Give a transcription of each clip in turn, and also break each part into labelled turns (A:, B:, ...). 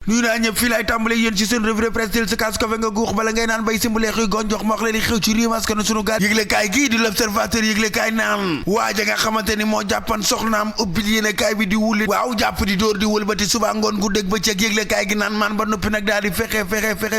A: nuyu naa ñëpp fii laay tàmbale yéen ci seen revue de presse del sa kaas kafe nga guux bala ngay naan bay simbulee xuy gon jox ma wax leen li xew ci réew mi askanu sunu gaal yëglekaay gii di l'observateur yëglekaay naan waaja nga xamante ni moo jàppan soxnaam ubbil yéenekaay bi di wuli waaw jàpp di dóor di wëlbati suba ngoon gu dëgg ba ceeg yëglekaay gi naan man ba noppi nag daal di fexe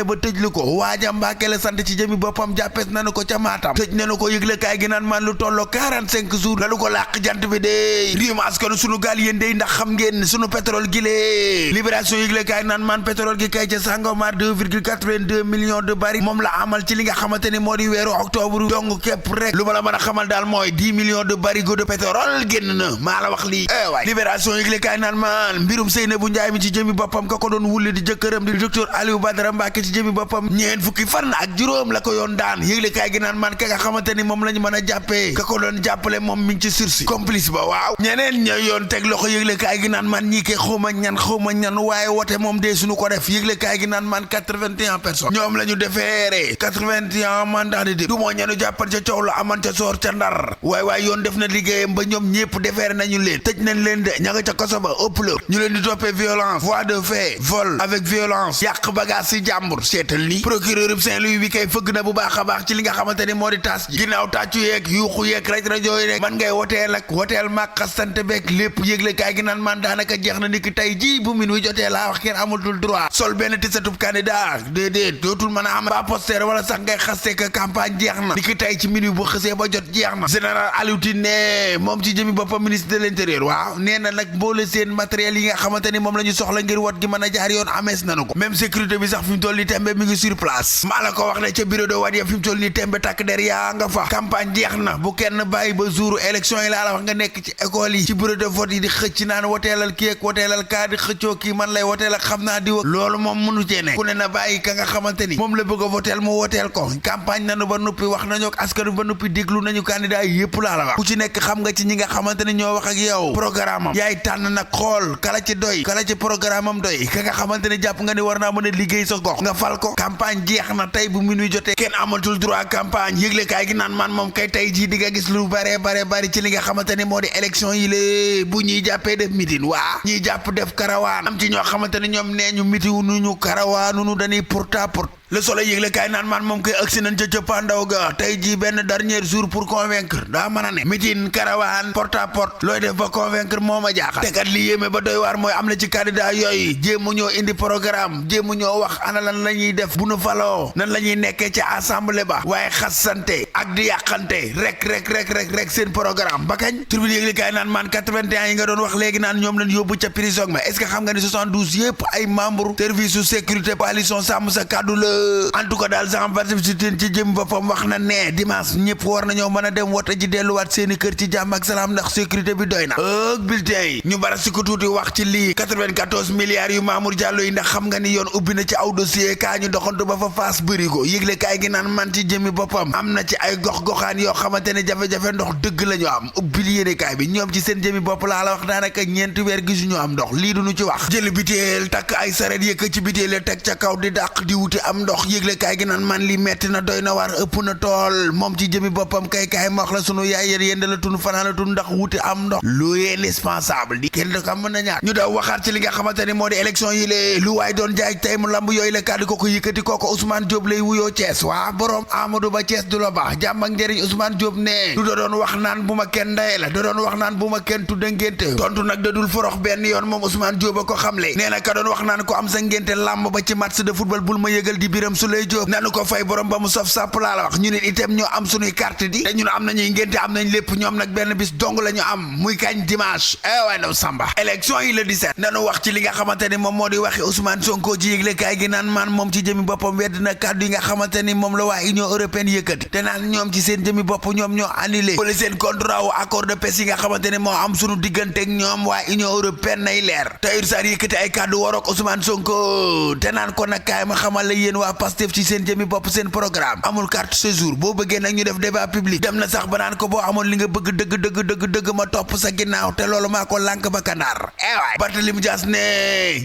A: ba tëj lu ko waaja Mbàkke la sant ci jëmi boppam jàppees nanu ko ca Matam tëj nanu ko yëglekaay gi naan man lu tolloo 45 jours la lu ko làq jant bi de réew mi askanu sunu gaal yéen day ndax xam ngeen sunu pétrole gi lee libération yëglekaay naan man pétrole gi kay ca Sangomar 2,82 millions de barils moom la amal ci li nga xamante ni moo di weeru octobre dong képp rek lu ma la mën a xamal daal mooy 10 millions de barigots de pétrole génn na maa la wax lii waay libération yëgle kaay naan man mbirum Seynabou Ndiaye mi ci jëmi boppam ka ko doon wulli di jëkkëram di docteur Aliou Badara Mbacke ci jëmi boppam ñeen fukki fan ak juróom la ko yoon daan yëgle kaay gi naan man ka nga xamante ni moom la ñu mën a jàppee ka ko doon jàppale moom mi ngi ci sursis complice ba waaw ñeneen ñooy yoon teg loxo yëgle kaay gi naan man ñii ke xawma ñan waaye wote moom dee suñu ko def yëgle kaay gi naan man 81 personnes ñoom la ñu defeere 81 mandat de dépôt du moo ñenu jàppan ca coow la aman ca soor ca Ndar waay yoon def na liggéeyam ba ñoom ñépp defeere nañu leen tëj nañ leen de ña nga ca kaso ba ëpp la ñu leen di toppee violence voie de fait vol avec violence yàq bagage si jàmbur seetal li procureur Saint-Louis bi kay fëgg na bu baax a baax ci li nga xamante ni moo di taas ji ginnaaw tàccu yeeg yuuxu yeeg rajo yi rek man ngay woteel ak woteel màq sante beeg lépp yëgle kaay gi naan man daanaka jeex na niki tey ji bu min wi jotee laa wax kenn amatul droit sol benn tisatub candidat déedéet dootul mën a am ba poster wala sax ngay xaste que campagne jeex na ni ki tey ci minuit bu xësee ba jot jeex na général Aliou Tine ne moom ci jëmi boppam ministre de l'intérieur waaw nee na nag mboole seen matériel yi nga xamante ni moom la ñu soxla ngir wot gi mën a jaar yoon amees nanu ko même sécurité bi sax fi mu toll ni tembe mi ngi sur place maa la ko wax ne ca bureau de vote ya fi mu toll ni tembe takk der yaa nga fa campagne jeex na bu kenn bàyyi ba jour élection yi laa la wax nga nekk ci école yi ci bureau de vote yi di xëcc naan woteelal kii ak woteelal kaa di xëccoo kii man lay woteel ak xam naa di loolu moom mënu cee ne ku ne na bàyyi ka nga xamante ni moom la bëgg a voteel mu woteel ko campagne nanu ba noppi wax nañu ak askanu ba noppi déglu nañu candidat yépp laa la wax ku ci nekk xam nga ci ñi nga xamante ni ñoo wax ak yow programme am yaay tànn nag xool kala ci doy kala ci programme am doy ka nga xamante ni jàpp nga ni war naa mën a liggéey sa gox nga fal ko campagne jeex na tey bu minuit jotee kenn amatul droit campagne yëgle kaay gi naan man moom kay tey jii di nga gis lu bare bari ci li nga xamante ni moo di élection yi lée bu ñuy jàppee def meeting waa ñiy jàpp def karawaan am ci ñoo xamante ni ñoom nee ñu meeting nuñu karawaanunu dañuy porte à porte Le Soleil yëgle kaay naan man moom koy agsi nañ ca cëppaandaw ga tey ji benn dernier jour pour convaincre daa mën a ne meeting caravane porte à porte looy def ba convaincre moo ma jaaxal tekat li yéeme ba doy waar mooy am na ci candidat yooyu jéemu ñoo indi programme jéemu ñoo wax ana lan la ñuy def bu nu faloo nan la ñuy nekkee ca assemblée ba waaye xasante ak di yàqante rek seen programme ba kañ Tribune yëgle kaay naan man 81 yi nga doon wax léegi naan ñoom lañ yóbbu ca prison ma est-ce que xam nga ni 72 yëpp ay membre service su sécurité coalition sàmm sa kàddu la en tout cas daal sax participé ci jëm boppam wax na ne dimanche ñëpp war nañoo mën a dem wote ji delluwaat seeni kër ci jàmm ak salaam ndax sécurité bi doy na ak bulletin yi ñu bara si ko tuuti wax ci lii 94 milliards yu Mamour Diallo yi ndax xam nga ni yoon ubbi na ci aw dossier kaa ñu doxantu ba fa faas bëri ko yëgle kaay gi naan man ci jëmmi boppam am na ci ay gox-goxaan yoo xamante ne jafe-jafe ndox dëgg la ñu am ubbil yéene kaay bi ñoom ci seen jëmmi bopp laa la wax daanaka ñeenti weer gisuñu am ndox lii duñu ci wax jël biteel takk ay saret yëkk ci biteel teg ca kaw di dàq di wuti am ndox yëgle kaay gi naan man li metti na doy na war ëpp na tool moom ci jëmi boppam kay ma wax la sunu yaay yéen yéen la tun fanaan la tun ndax wuti am ndox lu indispensable di kenn da ko mën na ñaar ñu daw waxaat ci li nga xamante ni moo di élection yi lée lu waay doon jaay tey mu lamb yooyu la kàddu ko yëkkati kooko Ousmane Diop lay wuyoo Thiès waa borom Amadou Ba Thiès du la baax jàmm ak njëriñ Ousmane Diop ne du da doon wax naan bu ma kenn ndaye la da doon wax naan bu ma kenn tudda ngénte tontu nag da dul forox benn yoon moom Ousmane Diop a ko xamle nee na ka doon wax naan ko am sa ngénte lamb ba ci match de football bul ma yëgal di Biram Souleye Diop nanu ko fay borom ba mu saf sàpp laa la wax ñu nit itam ñoo am suñuy carte di te ñun am nañuy ngénte am nañ lépp ñoom nag benn bis dong la ñu am muy kañ dimanche waay ndaw samba élection yi le 17 nanu wax ci li nga xamante ni moom moo di waxi Ousmane Sonko ci yëgle kaay gi naan man moom ci jëmi boppam wedd na kàddu yi nga xamante ni moom la waa Union européenne yëkkati te naan ñoom ci seen jëmi bopp ñoom ñoo annulé wala seen contrat wu accord de paix yi nga xamante ni moo am suñu digganteeg ñoom waa Union européenne nay leer Tahirou Sarr yëkkati ay kàddu warook Ousmane Sonko te naan ko nag kaay ma xamal la yéen waa Pastef ci seen jëmi bopp seen programme amul carte séjour boo bëggee nag ñu def débat public dem na sax ba naan ko boo amoon li nga bëgg dëgg ma topp sa ginnaaw te loolu maa ko lànk ba kanaar waay Barthélémy Dias ne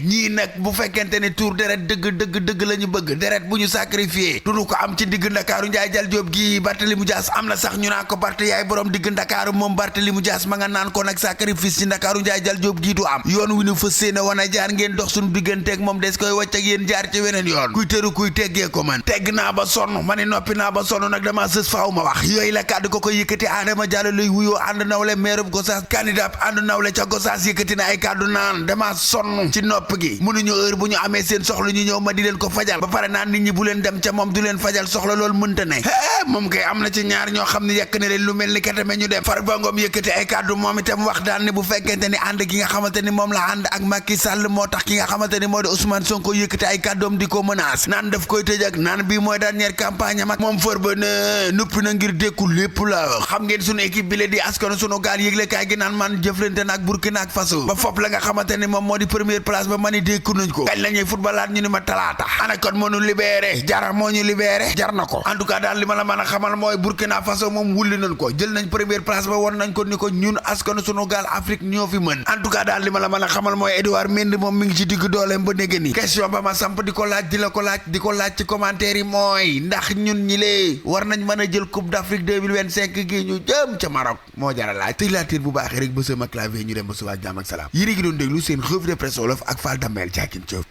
A: ñii nag bu fekkente ne tour deret dëgg la ñu bëgg deret bu ñu sacrifié duñu ko am ci digg Ndakaaru Njaay Jal Jóob gi Barthélémy Dias am na sax ñu naan ko Barth yaay borom digg Ndakaaru moom Barthélémy Dias ma nga naan ko nag sacrifice ci Ndakaaru Njaay Jal Jóob gi du am yoon wi ñu fas séene wan a jaar ngeen dox suñu digganteeg moom des koy wàcc ak yéen jaar ci weneen yoon kuy tëru kuy teggee ko man tegg naa ba sonn ma ne noppi naa ba sonn nag dama sës faaw ma wax yooyu la kàddu ko yëkkati Adama Diallo lay wuyoo ànd nawle maire bu Gossas candidat ànd nawle ca Gossas yëkkati na ay kàddu naan dama sonn ci nopp gi mënuñu heure bu ñu amee seen soxla ñu ñëw ma di leen ko fajal ba pare naan nit ñi bu leen dem ca moom du leen fajal soxla loolu mënta ne moom kay am na ci ñaar ñoo xam ne yekk na leen lu mel ni katame ñu dem Farba Ngom yëkkati ay kàddu moom itam wax daan ne bu fekkente ni ànd gi nga xamante ni moom la ànd ak Macky Sall moo tax ki nga xamante ni moo di Ousmane Sonko yëkkati ay kàddoom di ko menace naan daf koy tëj ak naan bii mooy dernière campagne am ak moom Farba ne nuppi na ngir dékku lépp la xam ngeen sunu équipe bi la di askanu sunu gaal yëgle kaay gi naan man jëflante na ak Burkina ak Faso ba fopp la nga xamante ni moom moo di première place ba ma ni dékku nañ ko kañ la ñuy footballaat ñu ni ma talaata ana kon moo ñu libéré jar moo ñu libéré jar na ko en tout cas daal li ma la mën a xamal mooy Burkina Faso moom wulli nañ ko jël nañ première place ba won nañ ko ni ko ñun askanu sunu gaal Afrique ñoo fi mën en tout cas daal li ma la mën a xamal mooy Edouard Mendy moom mi ngi ci digg dooleem ba négé ni question ba ma samp di ko laaj di ko laaj ci commentaire yi mooy ndax ñun ñi lee war nañ mën a jël coupe d'Afrique 2025 gi ñu jëm ca Maroc moo jara laaj tëj laa tiir bu baaxee rek ba sama clavier ñu dem ba suba ak jàmm ak salaam yéen a ngi doon déglu seen revue de presse wolof ak Fall Damel Caakin Coof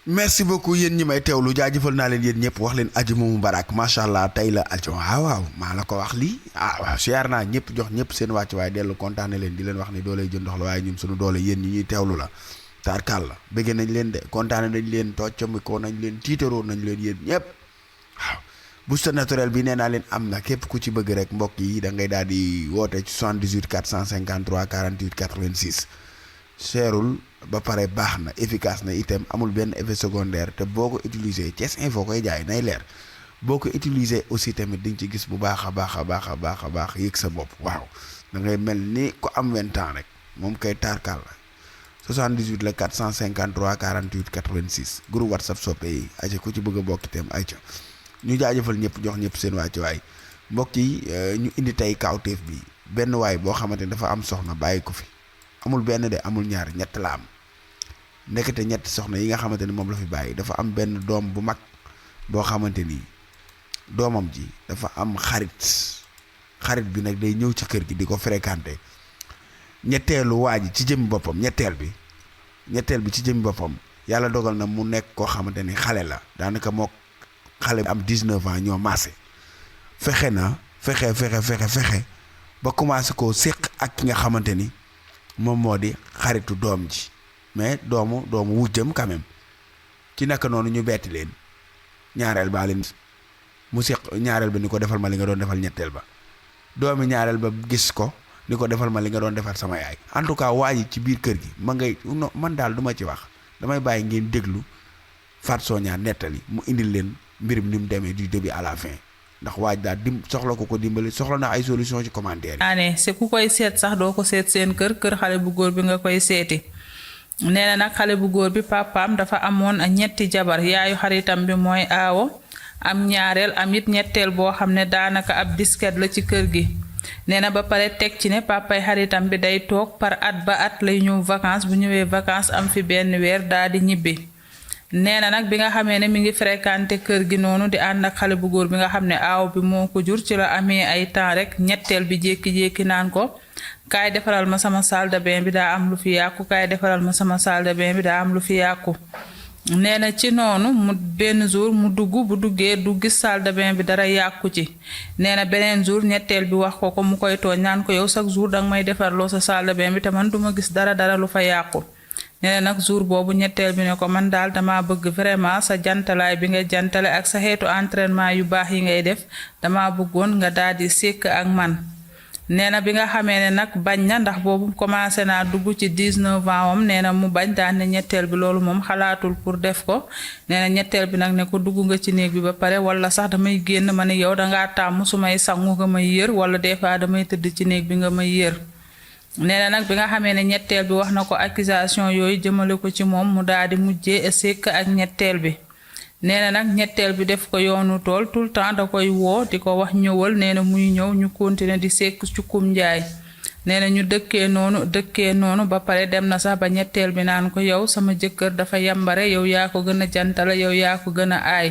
A: merci beaucoup yéen ñi may teewlu jaajëfal naa leen yéen ñëpp wax leen ajuma mubarak macha allah tey la ajuma waaw maa la ko wax lii waaw siyaar naa ñëpp jox ñëpp seen wàcc waaye dellu kontaane leen di leen wax ne doole jën ndox la waaye ñun suñu doole yéen ñi ñuy teewlu la tarkal la bëgg nañ leen de kontaane nañ leen toccamikoo nañ leen tiitaroo nañ leen yéen ñëpp waaw booster naturel bi nee naa leen am na képp ku ci bëgg rek mbokk yi da ngay daal di woote ci 78 453 48 86 seerul ba pare baax na efficace na itam amul benn effet secondaire te boo ko utiliser Thiès Info koy jaay nay leer boo ko utiliser aussi tamit di nga ci gis bu baax a baax yëg sa bopp waaw da ngay mel ni ko am 20 ans rek moom kay tarkal la 78 la 453 48 86 groupe WhatsApp soppe yi aca ku ci bëgg a bokk itam ayca ñu jaajëfal ñëpp jox ñëpp seen wàcc waay mbokk yi ñu indi tey kawteef bi benn waay boo xamante ni dafa am soxna bàyyi ko fi amul benn de amul ñaar ñett la am nekkate ñetti soxna yi nga xamante ni moom la fi bàyyi dafa am benn doom bu mag boo xamante ni doomam ji dafa am xarit bi nag day ñëw ci kër gi di ko fréquenter ñetteelu waa ji ci jëmmi boppam ñetteel bi ci jëmmi boppam yàlla dogal na mu nekk koo xamante ni xale la daanaka moo xale am 19 ans ñoo maase fexe ba commencé koo séq ak ki nga xamante ni moom moo di xaritu doom ji mais doomu wujjam quand même ci naka noonu ñu betti leen ñaareel baa leen mu séq ñaareel ba ni ko defal ma li nga doon defal ñetteel ba doomi ñaareel ba gis ko ni ko defal ma li nga doon defal sama yaay en tout cas waa ji ci biir kër gi man daal du ma ci wax damay bàyyi ngeen déglu Fatou Sonia nettali mu indil leen mbir mi ni mu demee du début à la fin ndax waaj daal soxla ko dimbali soxla na ay solution ci commentaire yi.
B: c'est ku koy seet sax doo ko seet seen kër xale bu góor bi nga koy seeti nee na nag xale bu góor bi papaam dafa amoon ñetti jabar yaayu xaritam bi mooy aawo am ñaareel am it ñetteel boo xam ne daanaka ab disket la ci kër gi nee na ba pare teg ci ne papay xaritam bi day toog par at ba at lay ñëw vacances bu ñëwee vacances am fi benn weer daal di ñibbi. nee na nag bi nga xamee ne mi ngi fréquenté kër gi noonu di ànd ak xale bu góor bi nga xam ne aaw bi moo ko jur ci la amee ay temps rek ñetteel bi jékki-jékki naan ko kaay defaral ma sama salle de bain bi daa am lu fi yàqu kaay defaral ma sama salle de bain bi daa am lu fi yàqu nee na ci noonu mu benn jour mu bu duggee du gis salle de bain bi dara yàqu ci nee na beneen jour ñetteel bi wax ko mu koy tooñ naan ko yow chaque jour danga may defarloo sa salle de bain bi te man duma gis dara lu fa yàqu nee na nag jour boobu ñetteel bi ne ko man daal dama bëgg vraiment sa jantalaay bi nga jantale ak sa xeetu entraînement yu baax yi ngay def dama bëggoon nga daal di sekk ak man nee na bi nga xamee ne nag bañ na ndax boobu commencé naa dugg ci 19 ans am nee na mu bañ daan ne ñetteel bi loolu moom xalaatul pour def ko nee na ñetteel bi nag ne ko dugg nga ci néeg bi ba pare wala sax damay génn ma ne yow dangaa tàmm su may sangu nga may yër wala des fois damay tëdd ci néeg bi nga may yër nee na nag bi nga xamee ne ñetteel bi wax na ko accusation yooyu jëmale ko ci moom mu daal di mujjee sekk ak ñetteel bi nee na nag ñetteel bi def ko yoonu tool tout le temps da koy woo di ko wax ñëwal nee na muy ñëw ñu continuer di sekk cukkum njaay nee na ñu dëkkee noonu ba pare dem na sax ba ñetteel bi naan ko yow sama jëkkër dafa yambare yow yaa ko gën a jantala yow yaa ko gën a aay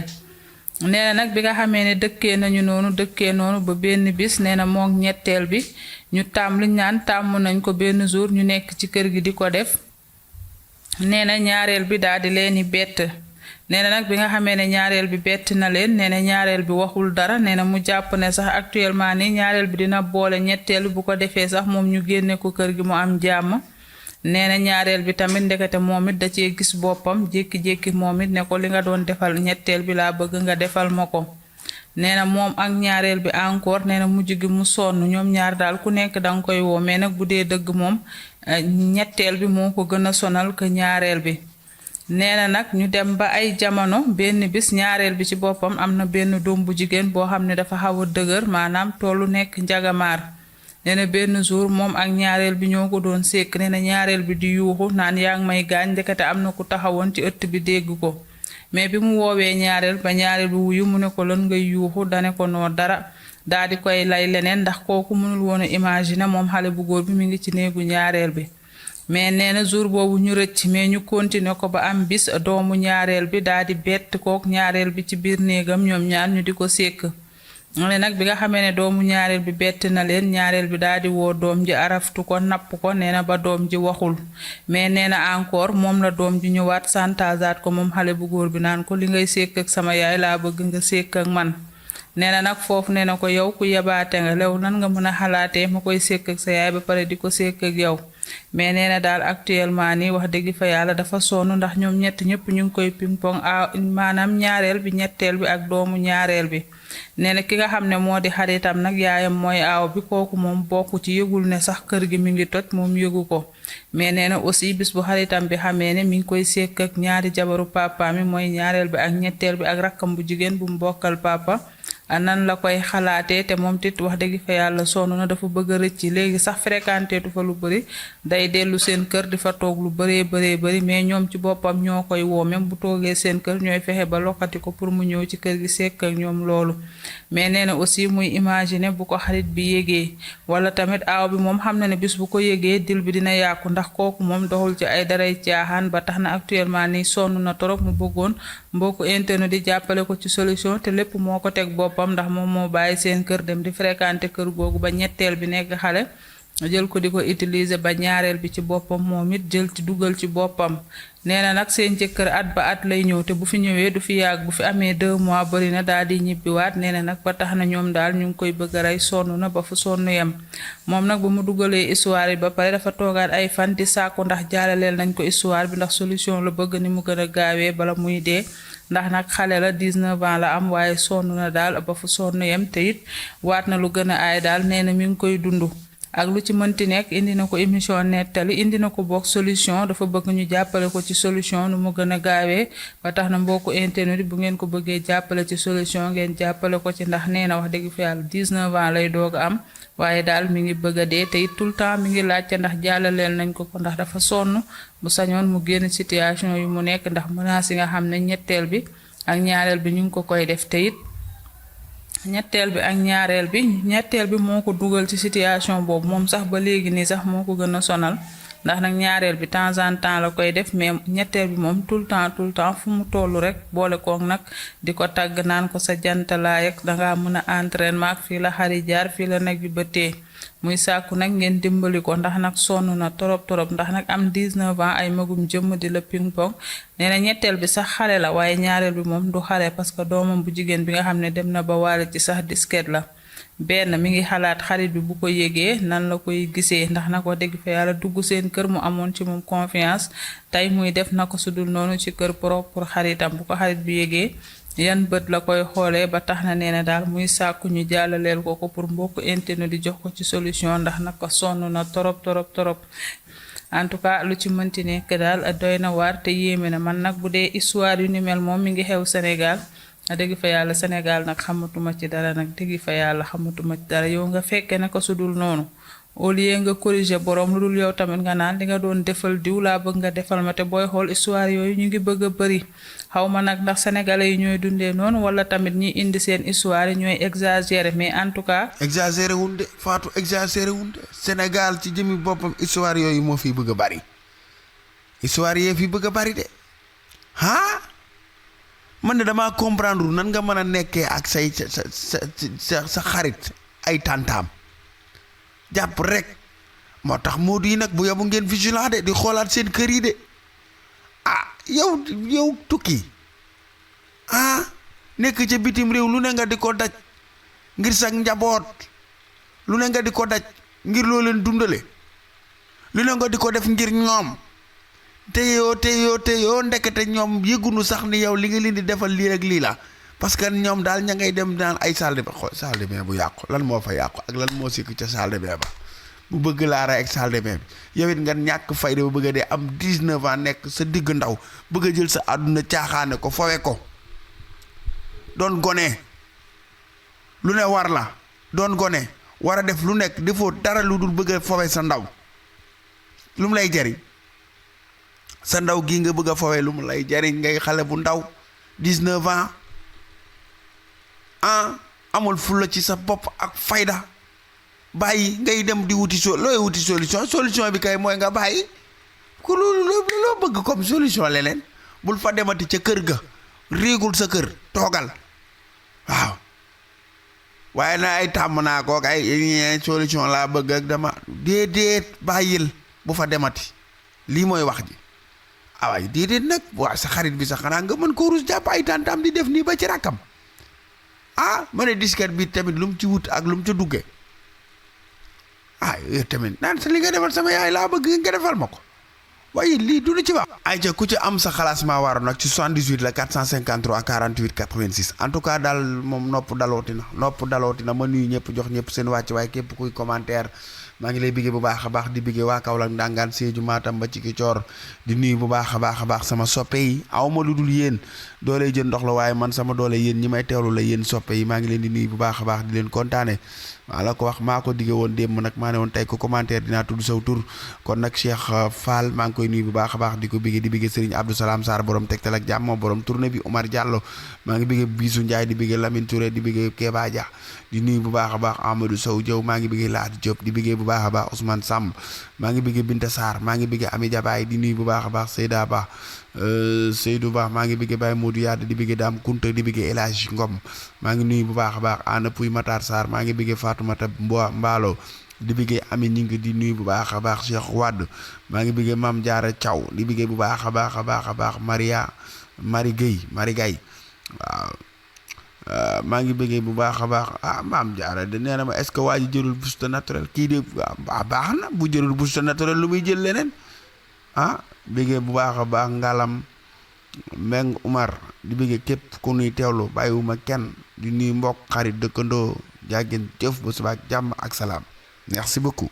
B: nee na nag bi nga xamee ne dëkkee noonu ba benn bis nee na mook ñetteel bi ñu liñ naan tàmm nañ ko benn jour ñu nekk ci kër gi di ko def nee na ñaareel bi daal di leeni bett nee na nag bi nga xamee ne ñaareel bi bett na leen nee na ñaareel bi waxul dara nee na mu jàpp ne sax actuellement ni ñaareel bi dina boole ñetteel bu ko defee sax moom ñu génne ko kër gi mu am jàmm nee na ñaareel bi tamit ndekete moom it da cee gis boppam jékki-jékki moom it ne ko li nga doon defal ñetteel bi laa bëgg nga defal ma ko nee na moom ak ñaareel bi encore nee na mujj gi mu sonn ñoom ñaar daal ku nekk danga koy woo mais nag bu dee dëgg moom ñetteel bi moo ko gën a sonal que ñaareel bi nee na nag ñu dem ba ay jamono benn bis ñaareel bi ci boppam am na benn doom bu jigéen boo xam ne dafa xaw a dëgër maanaam tollu nekk njagamaar nee na benn jour moom ak ñaareel bi ñoo ko doon sekk nee na ñaareel bi di yuuxu naan yaa ngi may gaañ ndekete am na ku taxawoon ci ëtt bi dégg ko mais bi mu woowee ñaareel ba ñaareel bi wuyu mu ne ko lan ngay yuuxu dane ko noo dara daa di koy lay leneen ndax kooku mënul woon a imaginer moom xale bu góor bi mu ngi ci néegu ñaareel bi mais nee na jour boobu ñu rëcc mais ñu continuer ko ba am bis doomu ñaareel bi daa di bett kook ñaareel bi ci biir néegam ñoom ñaar ñu di ko sekk ne nag bi nga xamee ne doomu ñaareel bi bett na leen ñaareel bi daal di woo doom ji araftu ko napp ko nee na ba doom ji waxul mais nee na encore moom la doom ji ñëwaat santasaat ko moom xale bu góor bi naan ko li ngay sekk ak sama yaay laa bëgg nga sekk ak man nee na nag foofu nee na ko yow ku yabaate nga lew nan nga mën a xalaatee ma koy sekk ak sa yaay ba pare di ko sekk ak yow mais nee na daal actuellement nii wax dëgg fa yàlla dafa sonn ndax ñoom ñett ñëpp ñu ngi koy ping-pong maanaam ñaareel bi ñetteel bi ak doomu ñaareel bi nee na ki nga xam ne moo di xaritam nag yaayam mooy aaw bi kooku moom bokku ci yëgul ne sax kër gi mi ngi toj moom yëgu ko mais nee na aussi bis bu xaritam bi xamee ne mi ngi koy sekk ak ñaari jabaru papa mi mooy ñaareel bi ak ñetteel bi ak rakkam bu jigéen bu mu bokkal papa nan la koy xalaatee te moom tit wax dëgg fa yàlla sonn na dafa bëgg a rëcc léegi sax fréquenté tu fa lu bëri day dellu seen kër di fa toog lu bëri mais ñoom ci boppam ñoo koy woo même bu toogee seen kër ñooy fexe ba lokkati ko pour mu ñëw ci kër gi sekk ak ñoom loolu mais nee na aussi muy imaginer bu ko xarit bi yégee wala tamit aaw bi moom xam na ne bis bu ko yégee dil bi dina yàqu ndax kooku moom doxul ci ay daray caaxaan ba tax na actuellement nii sonn na torop mu bëggoon mbokku internet di jàppale ko ci solution te lépp moo ko teg boppam ndax moom moo bàyyi seen kër dem di fréquenter kër googu ba ñetteel bi nekk xale jël ko di ko utiliser ba ñaareel bi ci boppam moom it jël ci dugal ci boppam nee na nag seen jëkkër at ba at lay ñëw te bu fi ñëwee du fi yàgg bu fi amee 2 mois bari na daal di ñibbiwaat nee na nag ba tax na ñoom daal ñu ngi koy bëgg a rey sonn na ba fu sonn yem moom nag ba mu dugalee histoire yi ba pare dafa toogaat ay fan di sàkku ndax jaalaleel nañ ko histoire bi ndax solution la bëgg ni mu gën a gaawee bala muy dee ndax nag xale la 19 ans la am waaye sonn na daal ba fu sonn yem te it waat na lu gën a aay daal nee na mi ngi koy dund ak lu ci mënti nekk indi na ko émission nettali indi na ko bokk solution dafa bëgg ñu jàppale ko ci solution nu mu gën a gaawee ba tax na mbokku internet bu ngeen ko bëggee jàppale ci solution ngeen jàppale ko ci ndax nee na wax dëgg fa yàlla 19 ans lay doog a am waaye daal mi ngi bëgg a dee te it tout le temps mi ngi laajte ndax jàllaleel nañ ko ndax dafa sonn bu sañoon mu génn situation yu mu nekk ndax menaces yi nga xam ne ñetteel bi ak ñaareel bi ñu ngi ko koy def te it ñetteel bi ak ñetteel bi moo ko dugal ci situation boobu moom sax ba léegi nii sax moo ko gën a sonal ndax nag ñaareel bi temps en temps la koy def mais ñetteel bi moom tout le temps fu mu toll rek boole kook nag di ko tàgg naan ko sa jantalaay ak dangaa mën a entraînement ak fii la xari jaar fii la nag bi ba tee muy sàkku nag ngeen dimbali ko ndax nag sonn na torop ndax nag am 19 ans ay magum jëmm di la ping pong nee na ñetteel bi sax xale la waaye ñaareel bi moom du xale parce que doomam bu jigéen bi nga xam ne dem na ba waale ci sax disket la benn mi ngi xalaat xarit bi bu ko yégee nan la koy gisee ndax nag wax dëgg fa yàlla dugg seen kër mu amoon ci moom confiance tey muy def na ko sudul noonu ci kër propre xaritam bu ko xarit bi yégee yan bët la koy xoolee ba tax na nee na daal muy sàkku ñu jàllaleel ko pour mbokk internet di jox ko ci solution ndax nag ko sonn na torop en tout cas lu ci mënti nekk daal doy na waar te yéeme na man nag bu dee histoire yu ni mel moom mi ngi xew Sénégal dëgg fa yàlla Sénégal nag xamatuma ci dara nag dëgg fa yàlla xamatuma ci dara yow nga fekke na ko sudul noonu au lieu nga corriger borom lu dul yow tamit nga naan li nga doon defal diw laa bëgg nga defal ma te booy xool histoire yooyu ñu ngi bëgg a bëri xaw ma nag ndax sénégalais yi ñooy dundee noonu wala tamit ñi indi seen histoire yi ñooy exagérer mais en tout cas.
A: exagéré wun de Fatou exagéré wun de Sénégal ci jëmi boppam histoire yooyu moo fi bëgg a bari histoire yee fi bëgg a bari de man de damaa comprendre nan nga mën a nekkee ak say sa xarit ay tàntaam jàpp rek moo tax Modou yi nag bu yabu ngeen vigilant de di xoolaat seen kër yi de yow tukki nekk ca bitim réew lu ne nga di ko daj ngir sax njaboot lu ne nga di ko daj ngir loo leen dundale lu ne nga di ko def ngir ñoom te yoo ndekete ñoom yëgunu sax ni yow li nga leen di defal lii rek lii la parce que ñoom daal ña ngay dem naan ay salle de bain bu yàqu lan moo fa yàqu ak lan moo sikk ca salle de bain ba bu bëgg laa rey ak salle de bain bi yow it nga ñàkk fayda ba bëgg a dee am 19 ans nekk sa digg ndaw bëgg a jël sa àdduna caaxaane ko fowe ko doon gone lu ne war la doon gone war a def lu nekk defoo dara lu dul bëgg a fowe sa ndaw lu mu lay jariñ sa ndaw gii nga bëgg a fowe lu mu lay jariñ ngay xale bu ndaw 19 ans amul fulla ci sa bopp ak fayda bàyyi ngay dem di wuti looy wuti solution bi kay mooy nga bàyyi ku loo bëgg comme solution leneen bul fa demati ca kër ga réegul sa kër toogal waaw waaye na ay tàmm naa ko ay solution laa bëgg ak dama déedéet bàyyil bu fa demati lii mooy wax ji waaye déedéet nag waa sa xarit bi sax xanaa nga mën ko rus jàpp ay tàntam di def nii ba ci rakkam ma ne disket bi tamit lu mu ci wut ak lu mu ca dugge yow tamit naan sa li nga defal sama yaay laa bëgg nga defal ma ko waaye lii du ci wax ay ca ku ci am sa xalaas maa waroon nag ci 78 la 453 48 86 en tout cas daal moom nopp dalooti na ma nuyu ñëpp jox ñëpp seen wàcc waaye képp kuy commentaire maa ngi lay biggee bu baax a baax di biggee waa Kaolack Ndangaan Sédhiou Matam ba ci Kicoor di nuyu bu baax a baax sama soppe yi awma lu dul yéen doole jën ndox la waaye man sama doole yéen ñi may teewlu la yéen soppe yi maa ngi leen di nuyu bu baax a baax di leen kontaane maa la ko wax maa ko digge woon démb nag maa ne woon tey ko commentaire dinaa tudd saw tur kon nag Cheikh Fall maa ngi koy nuyu bu baax a baax di ko biggee di biggee Serigne Abdou Salam Sarr borom Tektal ak Jàmm borom tournée bi Omar Diallo maa ngi biggee Bisou Ndiaye di biggee Lamine Touré di biggee Kéba Dia di nuyu bu baax a baax Amadou Sow Diaw maa ngi biggee Laat Diop di biggee bu baax a baax Ousmane Samb maa ngi biggee Binta Sarr maa ngi biggee Ami Diabaye di nuyu bu baax a baax Seyda Ba Seydou Ba maa ngi biggee Baye Modou Yade di biggee Dame Kunta di biggee El Hadj Ngom maa ngi nuyu bu baax a baax Ana Pouy Matar Sarr maa ngi biggee Fatoumata Mbaalo di biggee Ami Ñing di nuyu bu baax a baax Cheikh Wade maa ngi biggee Mame Diarra Thiaw di biggee bu baax a baax Marie Gaye waaw maa ngi bëggee bu baax a baax Mame Diarra de nee na ma est-ce que waa ji jëlul booster naturel kii de baax na bu jëlul booster naturel lu muy jël leneen bëggee bu baax a baax Ngalam Meng Umar di bëggee képp ku nuy teewlu bàyyiwuma kenn di nuy mbokk xarit dëkkandoo jàggeen jëf ba subaak jàmm ak salaam merci beaucoup